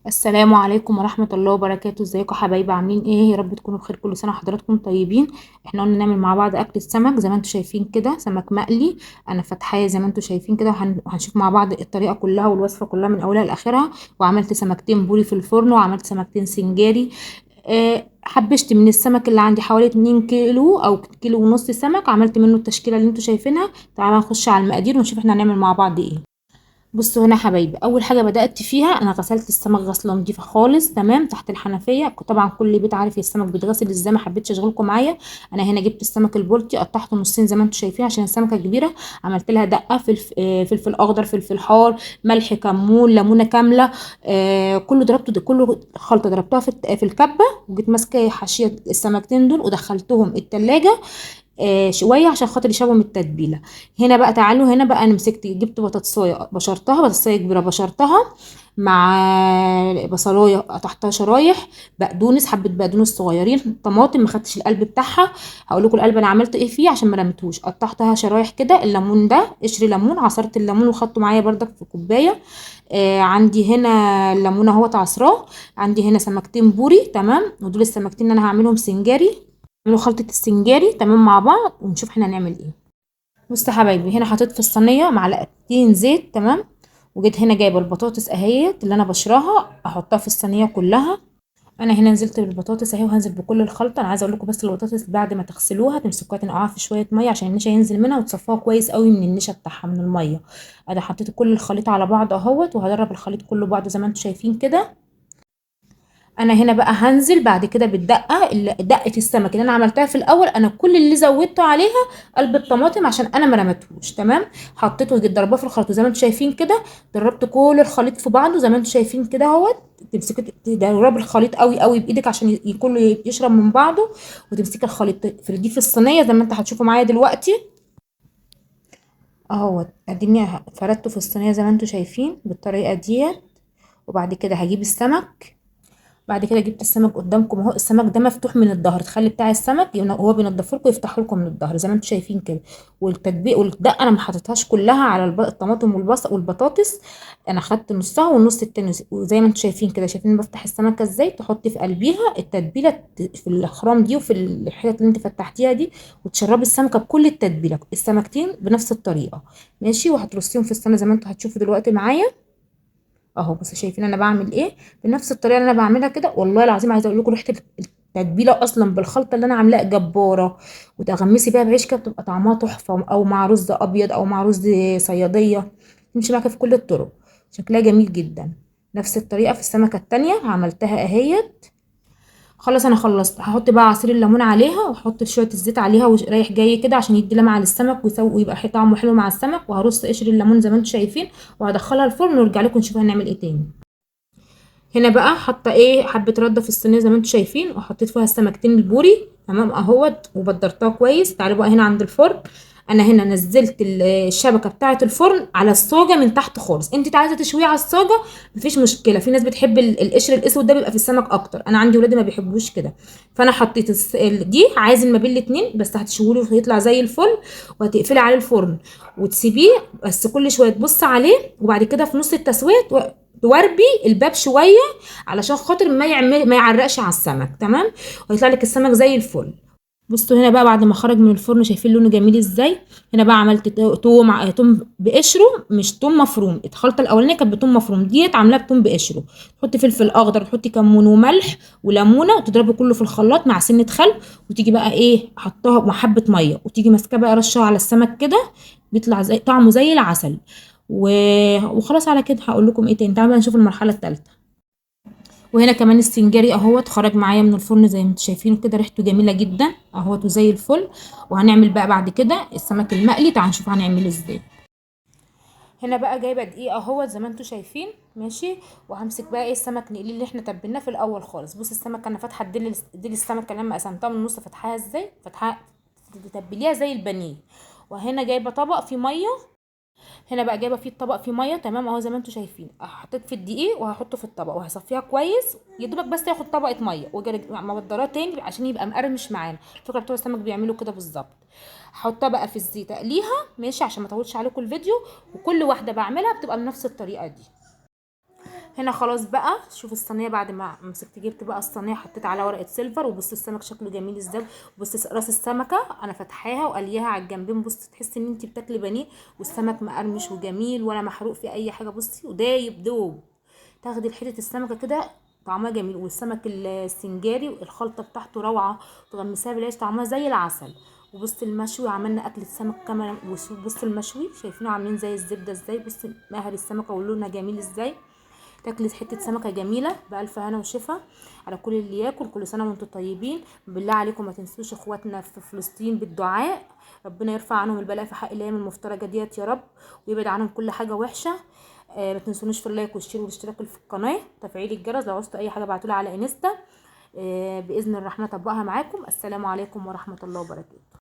السلام عليكم ورحمة الله وبركاته. ازيكم حبايبي؟ عاملين ايه؟ يا رب تكونوا بخير. كل سنة وحضراتكم طيبين. احنا قلنا نعمل مع بعض اكل السمك زي ما انتم شايفين كده، سمك مقلي. انا فاتحاه زي ما انتم شايفين كده، وهنشوف مع بعض الطريقة كلها والوصفة كلها من اولها لاخرها. وعملت سمكتين بوري في الفرن، وعملت سمكتين سنجاري. حبشت من السمك اللي عندي حوالي 2 كيلو او كيلو ونص سمك، عملت منه التشكيلة اللي انتم شايفينها. تعالوا نخش على المقادير ونشوف احنا هنعمل مع بعض ايه. بصوا هنا يا حبايبي، اول حاجة بدات فيها انا غسلت السمك غسله نظيفة خالص، تمام، تحت الحنفية. طبعا كل بيت عارف السمك بيتغسل ازاي، ما حبيتش اشغلكم معايا. انا هنا جبت السمك البلطي قطعته نصين زي ما انتم شايفين عشان السمكة كبيرة. عملت لها دقه فلفل اخضر، فلفل حار، ملح، كمون، ليمونه كاملة، كله ضربته، ده كله خلطه ضربتها في الكبه. وجيت ماسكه حاشية السمكتين دول ودخلتهم التلاجة شوية عشان خاطر يشربوا من التتبيله. هنا بقى تعالوا، هنا بقى انا مسكت جبت بطاطسايه بشرتها، بطاطسايه كبيرة بشرتها مع بصلايه قطعتها شرايح، بقدونس، حبه بقدونس صغيرين، طماطم ما خدتش القلب بتاعها، هقول لكم القلب انا عملت ايه فيه عشان ما رميتهوش، قطعتها شرايح كده. الليمون ده قشر ليمون، عصرت الليمون وخدته معايا بردك في كوباية. عندي هنا الليمونه اهوت عصراه. عندي هنا سمكتين بوري، تمام، ودول السمكتين اللي انا هعملهم سنجاري، نعملوا خلطة السنجاري تمام مع بعض، ونشوف احنا هنعمل ايه. بصوا يا حبايبي، هنا حطيت في الصينية معلقتين زيت، تمام، وجيت هنا جايبة البطاطس اهيت اللي انا بشراها احطها في الصينية كلها. انا هنا نزلت بالبطاطس اهي، وهنزل بكل الخلطة. انا عايزة اقول لكم بس البطاطس بعد ما تغسلوها تمسكوها تنقعوها في شوية مية عشان النشا ينزل منها، وتصفوها كويس قوي من النشا بتاعها من المية. انا حطيت كل الخليط على بعض اهوت، وهدرب الخليط كله بعض زي ما انتم شايفين كده. انا هنا بقى هنزل بعد كده بالدقه، دقه السمك اللي انا عملتها في الاول، انا كل اللي زودته عليها قلب الطماطم عشان انا ما رميتهوش، تمام. حطيته وجيت ضرباه في الخليط زي ما انتم شايفين كده، ضربت كل الخليط في بعضه زي ما انتم شايفين كده اهوت. تمسكي تضربي الخليط قوي قوي بايدك عشان كله يشرب من بعضه، وتمسكي الخليط تفرديه في الصينية زي ما انت هتشوفوا معايا دلوقتي اهوت. اديني فردته في الصينية زي ما انتم شايفين بالطريقة ديت. وبعد كده هجيب السمك. بعد كده جبت السمك قدامكم اهو. السمك ده مفتوح من الظهر، تخلي بتاع السمك هو بينضفه لكم ويفتحه لكم من الظهر زي ما انتم شايفين كده. والتطبيق والدقه انا ما حطيتهاش كلها على الطماطم والبصل والبطاطس، انا خدت نصها والنص التاني. وزي ما انتم شايفين كده، شايفين بفتح السمكة ازاي، تحطي في قلبيها التتبيله في الاخرام دي وفي الحتت اللي انت فتحتيها دي، وتشربي السمكة بكل التتبيله. السمكتين بنفس الطريقة، ماشي. وهترصيهم في الصينية زي ما انتم هتشوفوا دلوقتي معايا اهو. بس شايفين انا بعمل ايه بنفس الطريقة اللي انا بعملها كده. والله العظيم عايزه اقول لكم ريحه التتبيله اصلا بالخلطه اللي انا عاملاها جبارة، وتغمسي بيها بعيش كده بتبقى طعمها تحفة، او مع رز ابيض او مع رز صياديه، تمشي معاكي في كل الطرق، شكلها جميل جدا. نفس الطريقة في السمكة التانية عملتها اهيت. خلاص انا خلصت، هحط بقى عصير الليمون عليها، واحط شوية الزيت عليها ورايح جاي كده عشان يدي لمعة للسمك ويبقى طعمه حلو مع السمك. وهرص قشر الليمون زي ما انتم شايفين، وهدخلها الفرن وارجع لكم نشوف هنعمل ايه تاني. هنا بقى حاطه ايه، حبه رده في الصينية زي ما انتم شايفين، وحطيت فيها السمكتين البوري، تمام اهوت، وبدرتها كويس. تعالوا بقى هنا عند الفرن. انا هنا نزلت الشبكة بتاعه الفرن على الصاجه من تحت خالص. انت عايزه تشويه على الصاجه مفيش مشكلة، في ناس بتحب القشر الاسود ده بيبقى في السمك اكتر، انا عندي ولادي ما بيحبوش كده، فانا حطيت دي عازل ما بين الاتنين، بس هتشويه وهيطلع زي الفل. وهتقفلي عليه الفرن وتسيبيه بس كل شوية تبص عليه، وبعد كده في نص التسوية توربي الباب شوية علشان خاطر ما يعرقش على السمك، تمام. وهيطلع لك السمك زي الفل. بصوا هنا بقى بعد ما خرج من الفرن شايفين لونه جميل ازاي. هنا بقى عملت توم بقشره، مش توم مفروم. الخلطة الاولانية كانت بتوم مفروم، ديت عاملاها بتوم بقشره. تحطي فلفل اخضر، تحطي كمون وملح وليمونه، وتضربي كله في الخلاط مع سنة خل، وتيجي بقى ايه حطاها مع حبه مية، وتيجي ماسكاه بقى رشها على السمك كده، بيطلع زي طعمه زي العسل. وخلاص على كده. هقول لكم ايه تاني، تعالوا بقى نشوف المرحلة الثالثة. وهنا كمان السنجاري اهوت خرج معايا من الفرن زي ما انتم شايفين كده، ريحته جميلة جدا اهوت وزي الفل. وهنعمل بقى بعد كده السمك المقلي، تعالوا نشوف هنعمل ازاي. هنا بقى جايبه دقيق اهوت زي ما انتم شايفين، ماشي. وهمسك بقى ايه السمك نقليه اللي احنا تبلناه في الاول خالص. بص السمك انا فاتحة ديل السمكة لما قسمتها من النص، فاتحاها ازاي، فاتحاها تتبليها زي البانيه. وهنا جايبه طبق فيه مية، هنا بقى جايبه فيه الطبق فيه مية، تمام اهو زي ما انتم شايفين. حطيت في الدقيق وهحطه في الطبق وهصفيها كويس، يا دوبك بس ياخد طبقه مية، واجي مبدراه تاني عشان يبقى مقرمش معانا. فكرة بتوع السمك بيعملوا كده بالظبط. هحطها بقى في الزيت اقليها، ماشي، عشان ما اطولش عليكم الفيديو. وكل واحدة بعملها بتبقى بنفس الطريقة دي. هنا خلاص بقى شوف الصينية بعد ما مسكت، جبت بقى الصينية حطيت عليها ورقة سيلفر، وبص السمك شكله جميل ازاي. بص راس السمكة انا فاتحاها وقليها على الجنبين، بص تحس ان انت بتاكلي بانيه، والسمك مقرمش وجميل ولا محروق في اي حاجة. بصي ودايب دوب، تاخدي حتة السمكة كده طعمها جميل. والسمك السنجاري الخلطة بتاعته روعه، تغمسيها بالعيش طعمها زي العسل. وبص المشوي عملنا اكله سمك كمان، بص المشوي شايفينه عاملين زي الزبدة ازاي. بص مهر السمكة ولونها جميل ازاي. تاكلي حتة سمكة جميلة بالف هنا وشفا على كل اللي ياكل. كل سنة وانتم طيبين. بالله عليكم ما تنسوش اخواتنا في فلسطين بالدعاء، ربنا يرفع عنهم البلاء في حق الايام المفترجه ديت يا رب، ويبعد عنهم كل حاجة وحشة. ما تنسونيش في ال like وال share والاشتراك في القناة وتفعيل الجرس. لو عوزتوا اي حاجة ابعتولي على انستا، باذن الرحمن اطبقها معاكم. السلام عليكم ورحمة الله وبركاته.